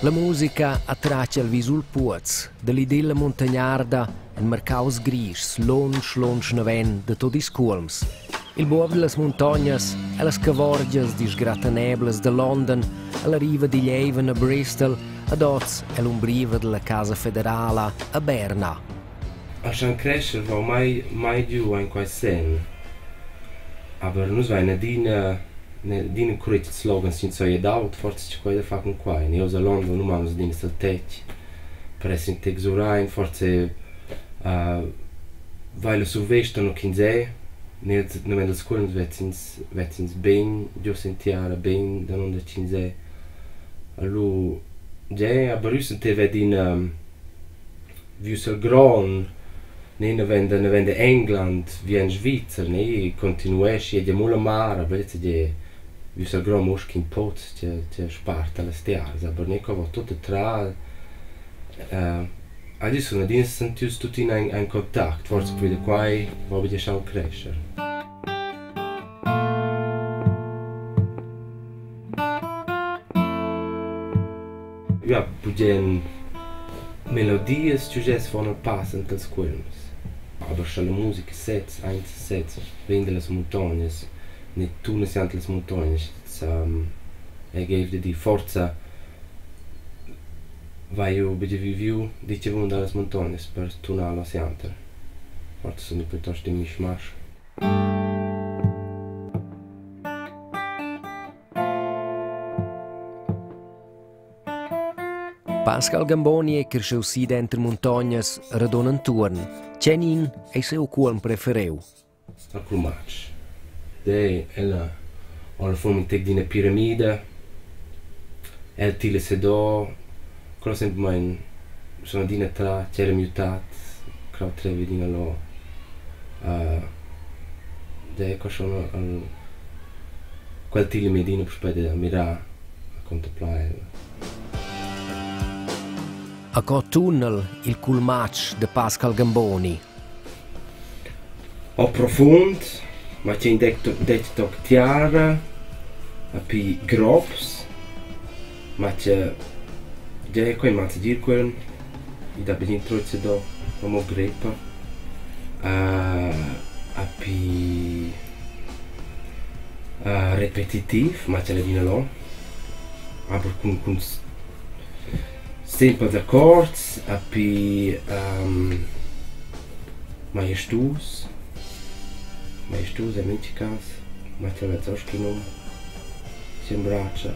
La musica attratg el vi sul puoz dall'idilla muntagnarda en marcaus grischs lunsch lunsch naven da tut ils cuolms. Il buob dellas muntognas e las cavorgias disgrattaneblas da London alla riva digl Avon a Bristol ad oz ell'umbriva dalla Casa federala a Berna. A schan crescher vau mai mai giu en quei senn. Aber nus vein adina adina curret ils slogans ch'ins hagi dau, forsa che quei da far cun quei. Ni oz a London nu mavan nus adina sil tetg per esser in tec surrein, forsa vai la survesta nu ch'ins ei, ni naven dals cuolms vezz'ins vezz'ins bein giu sin tiara, bein danunder ch'ins ei. Lu gie, aber ussa teva adina viu sil gron ne naven da naven da England vi en Svizra ne continueschi ed mo la mar aber lezza gie viu sil gron mo sc'in poz che che sparta las tiaras aber ne co va tut atras ed sun adina sentius tuttina en en contact forsa pervi da quei va buca schau crescher. Ja bugen melodias giugess von el pass enten els cuolms. Aber scha la musica sez aint sez vegn dallas muntognas ne tuna siand las muntognas ei geiv da dir forza vai jeu buca viviu ditg avon dallas muntognas per tunar la sianter. Forsa sun jeu plitost in mischmasch. Pascal Gamboni ei creschiu si denter muntognas radund entuorn. Tgenin ei siu cuolm preferiu? A Clumatsch. Dei ella ho la fuorma in tec d'ina piramida. El tila sedò, quella semplamein sun adina tratg, era miu tat, crau trevi adina lò. Dei qua schon al quel tila mi adina puspei da mirar a contemplar ella. A co tunnel il culmatsch da Pascal Gamboni. Ho profund, ma c'è in detg toc tiara, a pi grops, ma che già quei mazza dir quel, i dat begin trozza do, mo greppa. A pi repetitiv, ma c'è adina là, aber cun cun Sempels accords a pi maiestus, maiestus en mintga cas, ma ch'el vess aschi num, si embratscha.